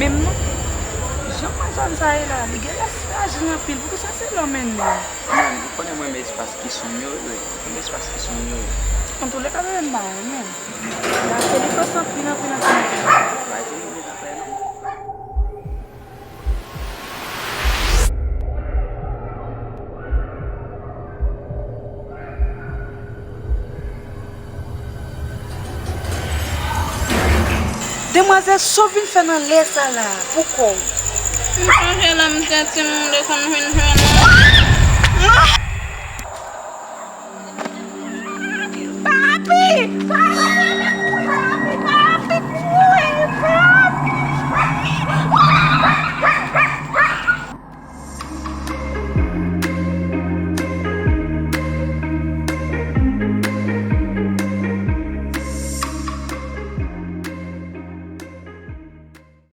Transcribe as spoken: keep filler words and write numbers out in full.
Menm non. Jan mwen jwenn sa ye la, li genlè frajil anpil. Poukisa se lè w mennen? Mwen, ou konnen mwen renmen espas ki sonm yo, wi. Mwen renmen espas ki sonm yo. Antouleka, menm m pa renmen. Li ap fè li pase anpil, anpil, anpil, anpil. Pa di li vle nan fè non. Demwazèl, sa w vin fè nan lè sa la, pou kò w? M sonje lè m te timoun, m te konn vin jwenn ou. Papi!